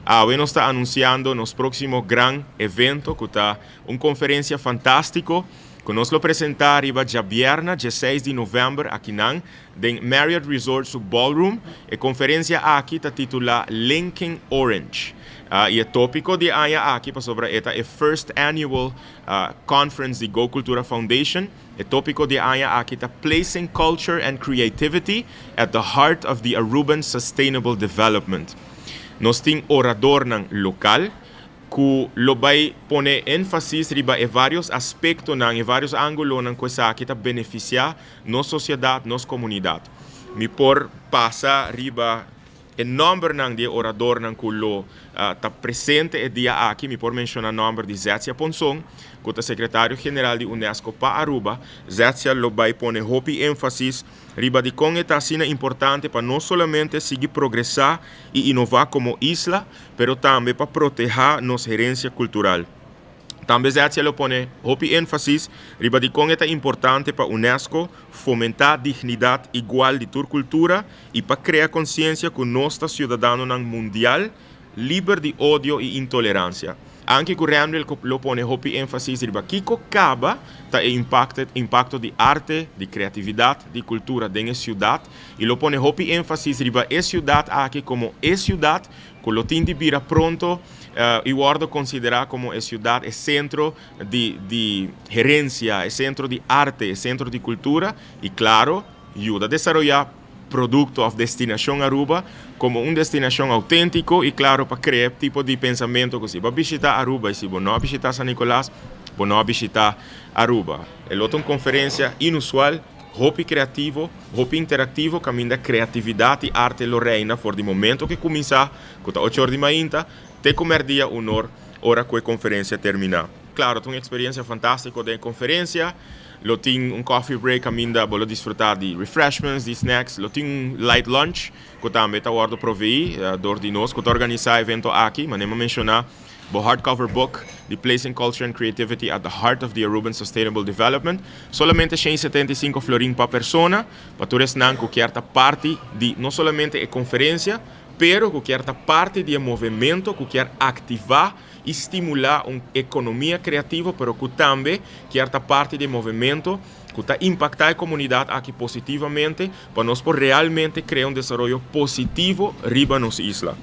Awe nos ta anunciando nos proximo gran evento, cu ta un conferencia fantastico, cu nos lo presenta riba diabierna, 16 di november, aki na Marriott Resort su Ballroom. E conferencia aki ta titula Linking Orange. Y e topico di aña aki pasobra e ta e first annual conference di Go Cultura Foundation. E topico di aña aki ta Placing Culture and Creativity at the Heart of the Aruban Sustainable Development. Nos tin oradornan local cu lo bay pone enfasis riba e varios aspectonan, e varios angulonan cu esaki ta beneficia nos sociedad, nos comunidad. Mi por pasa riba e nombernan di oradornan cu lo ta presente e dia aki, mi por menciona nomber di Zetia Ponson, cu ta secretario general di UNESCO pa Aruba. Zetia lo bay pone hopi enfasis riba di con ta asina importante pa no solamente sigui progresa y innova como isla, pero tambe pa proteha nos herencia cultural. Tambe Zetia lo pone hopi enfasis riba di con ta importante pa UNESCO fomenta dignidad igual di tur cultura y pa crea consciencia cu nos ta ciudadanonan mundial, liber di odio y intolerancia. Anke cu Randall lo pone hopi enfasis riba kico caba ta e impacto di arte, di creatividad, di cultura den ciudad y lo pone hopi enfasis riba e ciudad aki como e ciudad cu lo tin di bira pronto y wordo considera como e ciudad, e centro di herencia, e centro di arte, e centro di cultura y, claro, yuda desaroya producto of destinacion Aruba como un destinacion autentico y, claro, pa crea tipo di pensamento cu si bo bishita Aruba y si bo no bishita San Nicolas, bo no bishita Aruba. E otro conferencia inusual, hopi creativo, hopi interactivo, caminda creatividad y arte lo reina for di momento cu cuminsa, cu ta 8 or di mainta, te cu dia 1 or, ora cu e conferencia termina. Claro, un experiencia fantastico di conferencia, lo tin un coffee break caminda bo lo disfruta di refreshments, di snacks, lo tin un light lunch cu tambe ta wordo provee door di nos cu ta organisa e evento aki, manera mi a menciona, e hardcover book, The Placing Culture and Creativity at the Heart of the Aruban Sustainable Development. Solamente 175 florin pa persona, pa tur esnan cu kier ta parti di no solamente e conferencia, pero cu kier ta parti di movimento, cu kier activa y stimula un economia creativo, pero cu tambe kier ta parti di movimento cu ta impacta e comunidad aki positivamente, pa nos por realmente crea un desaroyo positivo riba nos isla.